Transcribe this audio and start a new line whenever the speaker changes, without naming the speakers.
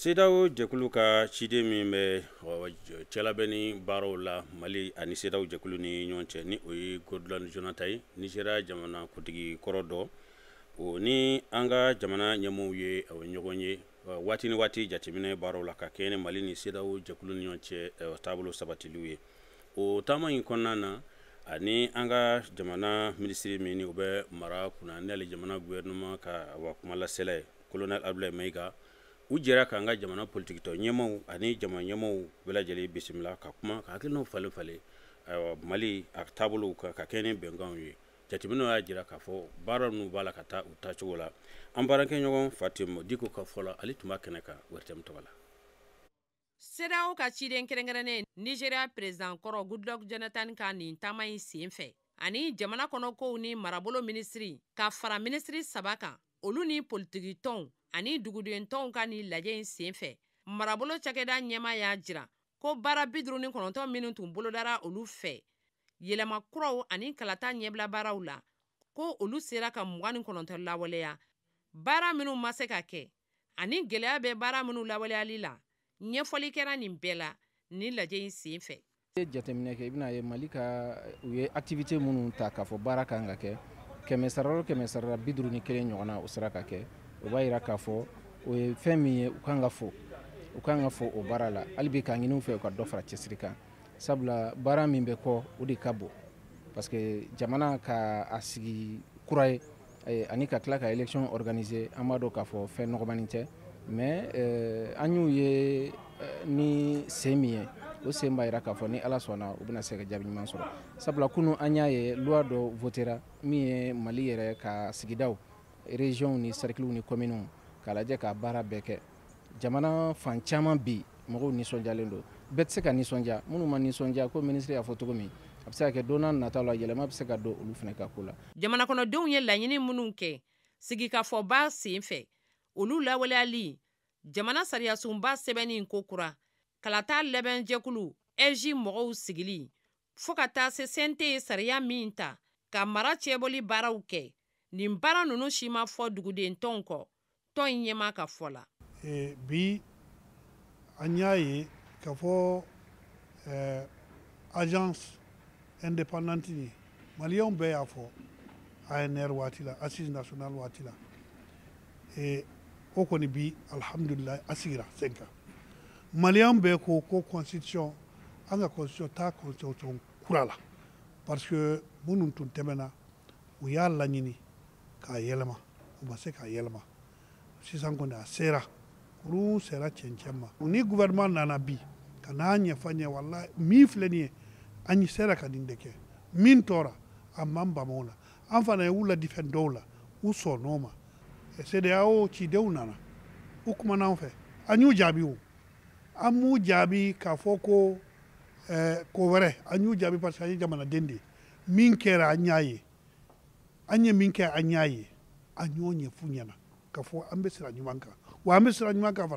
CEDEAO jɛkulu ka ciden min bɛ cɛlabɛnni baaraw la Mali ani CEDEAO jɛkulu ni ɲɔgɔn cɛ, ni o ye Goodluck Jonathan ye, Nizeriya jamana kuntigi kɔrɔ dɔ, o ni an ka jamana ɲɛmɔgɔw ye ɲɔgɔn ye waati ni waati jateminɛ baaraw la ka kɛɲɛ ni Mali ni CEDEAO jɛkulu ni ɲɔgɔn cɛ taabolo sabatiliw ye. O taama in kɔnɔna na, ani an ka jamana minisiri min ni o bɛ mara kunna, n'ale jamana gouvernement ka wa kumalasela ye, colonel Abdoulaye Maïga, u jɛra k'an ka jamana politikitɔn ɲɛmaw ani jama ɲɛmaw bɛɛ lajɛlen bisimila ka kuma ka hakilinaw falen falen, ayiwa, Mali a taabolow kan ka kɛ ni bɛnkanw ye. Jateminɛw y'a jira k'a fɔ baara ninnu b'a la ka taa u taacogo la. An baarakɛɲɔgɔn Fatim Diko ka fɔ la, ale tun b'a kɛnɛ kan ORTM tɔgɔ la.
CEDEAO ka ciden kɛrɛnkɛrɛnnen, Nigéria président kɔrɔ Goodluck Jonathan ka nin taama in sen fɛ, ani jamana kɔnɔkow ni marabolo minisiri ka fara minisiri saba kan, olu ni politiki tɔnw ani duguden tɔnw ka nin lajɛ in sen fɛ, marabolo cakɛda ɲɛma y'a jira ko baara 59 minnu tun bolodara olu fɛ yɛlɛma kuraw ani kalata ɲɛbila baaraw la, ko olu sera ka 29 lawaleya. Baara minnu ma se ka kɛ ani gɛlɛya bɛ baara minnu lawaleyali la, ɲɛfɔli kɛra nin bɛɛ la nin lajɛ in sen fɛ.
I ye jateminɛ kɛ, i bɛna ye Mali ka u ye activité minnu ta k'a fɔ baara kan ka kɛ, kɛmɛ sarala o kɛmɛ sarala, 51 ɲɔgɔnna o sera ka kɛ. O b'a yira k'a fɔ o ye fɛn min ye, u kan ka fo, u kan ka fo o baara la. Hali bi k'a ɲini u fɛ u ka dɔ fara cɛsiri kan, sabula baara min bɛ kɔ, o de ka bon, parce que jamana ka a sigi kura ye ani ka tila ka élection organiser, an b'a dɔn k'a fɔ fɛn nɔgɔmani tɛ. Mais an y'u ye ni sen min ye, o sen b'a yira k'a fɔ ni Ala sɔnna, u bɛna se ka jaabi ɲuman sɔrɔ, sabula kunun an y'a ye loi dɔ votera min ye Mali yɛrɛ ka sigidaw, régions ni cercles ni communes, k'a lajɛ k'a baara bɛɛ kɛ. Jamana fan caman bi, mɔgɔw nisɔndiyalen don. Bɛɛ tɛ se ka nisɔndiya. Minnu ma nisɔndiya, ko minisiri y'a fɔ cogo min, a bɛ se ka kɛ don n'a nataw la, yɛlɛma bɛ se ka don olu fana ka ko la.
Jamana kɔnɔdenw ye laɲini minnu kɛ sigikafɔba sen fɛ, olu lawaleyali, jamana sariyasunba sɛbɛnni ko kura, kalata labɛnjɛkulu AIGE mɔgɔw sigili, fo ka taa se CNT ye sariya min ta ka mara cɛbɔli baaraw kɛ, nin baara ninnu si ma fɔ duguden tɔnw kɔ, tɔn in ɲɛmaa ka fɔ la.
Bi an y'a ye k'a fɔ agence indépendante ye, maliyɛnw bɛɛ y'a fɔ ANR waati la, assise nationale waati la, o kɔni bi, alhamdulilayi, a sigira sen kan. Maliyɛn bɛɛ ko ko constitution, an ka constitution taa constitution kura la, parce que minnu tun tɛmɛna, u y'a laɲini k'a yɛlɛma, u ma se k'a yɛlɛma. Sisan kɔni a sera, kurun sera cɛncɛn ma. Ni gouvernement nana bi ka n'a ɲɛfɔ an ye, walahi, min filɛ nin ye, an sera ka nin de kɛ, min tora a man bama o la. An fana ye u ladi fɛn dɔw la, u sɔnn'o ma. CEDEAO cidenw nana, u kumana an fɛ, an y'u jaabi. O an m'u jaabi k'a fɔ ko ko wɛrɛ, an y'u jaabi parce que an ye jamanaden de ye. Min kɛra, an y'a ye, an ye min kɛ, an y'a ye, an y'o ɲɛf'u ɲɛna k'a fɔ an bɛ sira ɲuman kan, wa an bɛ sira ɲuman kan fana.